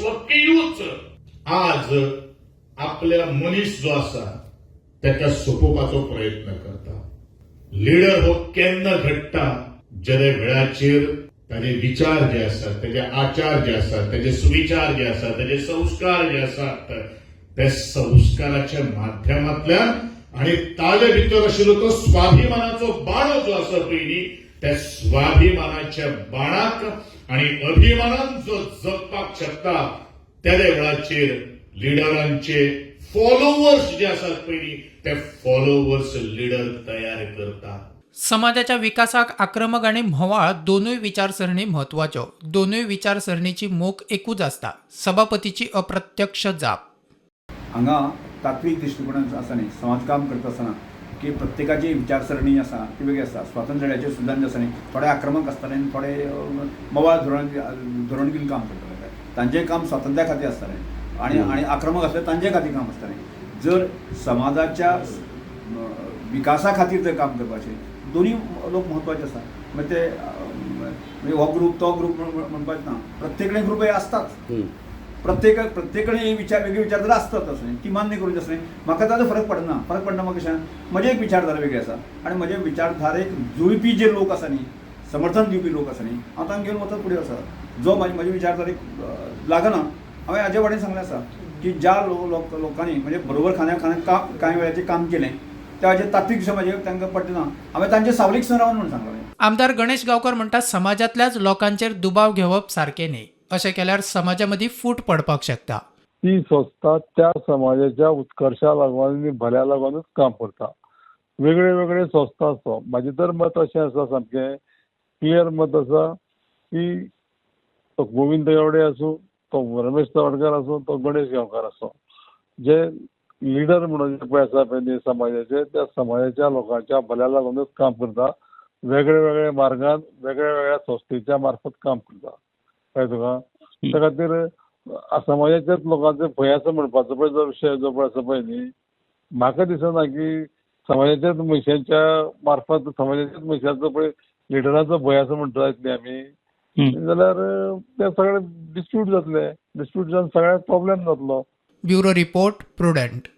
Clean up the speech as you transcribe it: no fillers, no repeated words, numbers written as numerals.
स्वकीयूच आज आपल्या मनीस जो आसा ताका सोंपोवपाचो प्रयत्न करता. लिडर हो केन्ना घडटा? जेन्ना वेळाचेर ताजे विचार जे आसात, ताजे आचार जे आसात, ताजे सुविचार जे आसात, ताजे संस्कार जे आसात, त्या संस्काराच्या माध्यमांतल्यान आणि ताजे भितर आशिल्लो तो स्वाभिमानाचो बाणो जो आसा पयलीं, त्या स्वाभिमानाच्या बाणाक आणि अभिमानान जो जगपाक शकता, त्या वेळाचेर लिडरांचे फॉलोवर्स जे आसात पयलीं, ते फॉलोवर्स लिडर तयार करतात. समाजाच्या विकासाक आक्रमक आनी म्होंवाळ दोनूय विचारसरणी म्हत्वाच्यो. दोनूय विचारसरणीची मोख एकूच आसता. सभापतीची अप्रत्यक्ष जाप. हांगा तात्वीक दृश्टिकोणान आसा न्ही, समाजकाम करता आसतना की प्रत्येकाची विचारसरणी आसा ती वेगळी आसता. स्वातंत्र्य लढ्याचे सुद्दां जे आसा न्ही, थोडे आक्रमक आसताले आनी थोडे मवाळ धोरण धोरण घेवन काम करताले. तांचें काम स्वातंत्र्या खातीर आसतालें आनी आक्रमक आसले तांचे खातीर काम आसतालें. जर समाजाच्या विकासा खातीर जर काम करपाचें, दोनूय लोक म्हत्वाचे आसा. मागीर ते म्हणजे हो ग्रूप तो ग्रूप म्हणपाचें ना, प्रत्येक कडेन ग्रूप हे आसताच. प्रत्येक प्रत्येक कडेन हे विचार, वेगळे विचारधारा आसतात. असं न्ही, ती मान्य करूची आसली म्हाका ताजो फरक पडना. फरक पडना म्हाका कशें, म्हजे एक विचारधारा वेगळी आसा आनी म्हजे विचारधारेक जुळपी जे लोक आसा न्ही, समर्थन दिवपी लोक आसा न्ही, हांव तांकां घेवन वचत फुडें आसा. जो म्हाजी विचारधारेक लागना, हांवें हाजे वाटेन सांगलें आसा की ज्या लोकांनी म्हणजे बरोबर खांद्या खांद्या काम कांय वेळाचेर काम केलें, त्या हाजेर तात्वीक विशय म्हाजे तांकां पडना, हांवें तांचे सावलीक सुद्दां रावन म्हूण सांगलें. आमदार गणेश गांवकर म्हणटा, समाजांतल्याच लोकांचेर दुबाव घेवप सारकें न्ही. अशें केल्यार समाजा मदीं फूट पडपाक शकता. ती संस्था त्या समाजाच्या उत्कर्शा लागून आनी भल्या लागूनच काम करता. वेगळे वेगळे संस्था आसा. म्हाजें तर मत अशें आसा, सामकें क्लियर मत आसा की तो गोविंद गावडे आसूं, तो रमेश तवडकर आसूं, तो गणेश गांवकार आसूं, जे लिडर म्हणून जे पळय आसा पळय न्ही समाजाचे, त्या समाजाच्या लोकांच्या भल्या लागूनच काम करता. वेगळे वेगळे मार्गान वेगळ्या वेगळ्या संस्थेच्या मार्फत काम करता. कळ्ळें तुका? त्या खातीर समाजाच्याच लोकांचो भंय आसा म्हणपाचो पळय जो विशय जो पळय आसा पळय न्ही, म्हाका दिसना की समाजाच्याच मनशांच्या मार्फत समाजाच्याच मनशांचो पळय लिडरांचो भंय आसा म्हणटा न्ही आमी, जाल्यार ते सगळे डिस्प्यूट जातले. डिस्प्यूट जावन सगळ्याक प्रोब्लेम जातलो. Bureau report, Prudent.